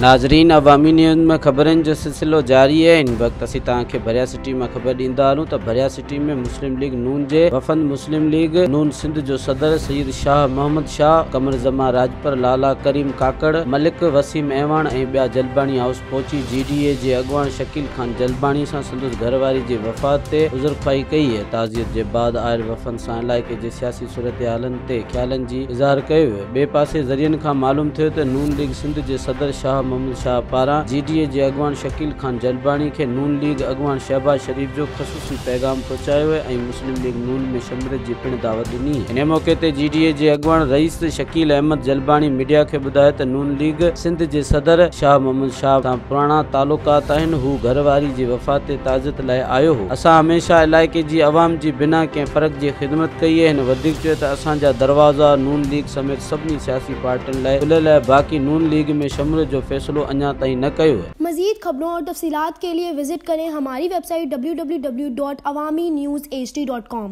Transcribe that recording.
ناظرين عوامي نيوز ۾ خبرن جو سلسلو جاري آهي هن وقت اسين توهان کي ڀريا سٽي مان خبر ڏيندا هلون ته ڀريا سٽي ۾ مسلم ليگ نون جي وفد مسلم ليگ نون سنڌ جو صدر سيد شاهه محمد شاهه، قمر زمان راڄپر، لالا ڪريم ڪاڪڙ، ملڪ وسيم اعواڻ ۽ ٻيا جلباڻي هائوس پهچي جي ڊي اي جي اڳواڻ شڪيل خان جلباڻي سان سندس گهر واري جي وفات تي عذرخواهي ڪئي. تعزيت جي بعد آيل وفد سان علائقي جي سياسي صورتحالن تي خيالن جي اظهار ڪيو ويو. ٻئي پاسي ذريعن کان معلوم ٿيو ته نون ليگ سنڌ جي صدر شاهه محمد شاهه پاران جي ڊي اي جي اڳواڻ شڪيل خان جلباڻي کي نون ليگ اڳواڻ شهباز شريف جو خصوصي پيغام پهچايو ويو ۽ مسلم ليگ نون ۾ شموليت جي پڻ دعوت ڏني. انهي موقعي تي جي ڊي اي جي اڳواڻ رئيس شڪيل احمد جلباڻي ميڊيا کي ٻڌايو ته نون ليگ سنڌ جي صدر شاهه محمد شاهه سان پراڻا تعلقات آهن هو گهر واري جي وفات تي تعزيت لاء آيو هو اسان هميشه علائقي جي عوام جي بنا ڪنهن فرق جي خدمت ڪئي هن وڌيڪ چيو ته اسان جا دروازا نون ليگ سميت سڀني سياسي پارٽين لاء کليل آهي باقي نون ليگ ۾ شموليت جو فيصلو اڃا تائين نه ڪيو. مزيد خبرون اور تفصيلات کے لئے وزٽ ڪرين ھماري ويب سائيٽ www.awamiNewsHD.com.